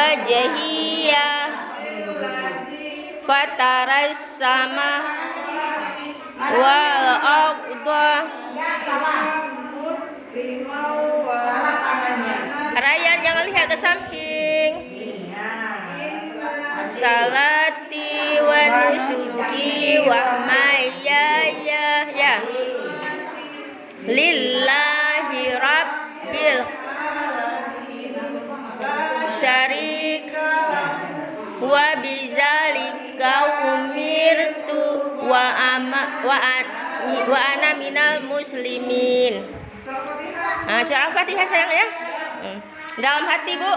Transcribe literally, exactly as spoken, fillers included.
وجهه فترى السماء والأرض. Rayyan, jangan lihat ke samping. صلاتي ونسكي ومحياي، ya, لله رب العالمين لا شريك له وبذلك أمرت وأم-، وأ-، وأنا من المسلمين. Ah, surah Al-Fatihah, sayang, ya. Hmm. Dalam hati, Bu.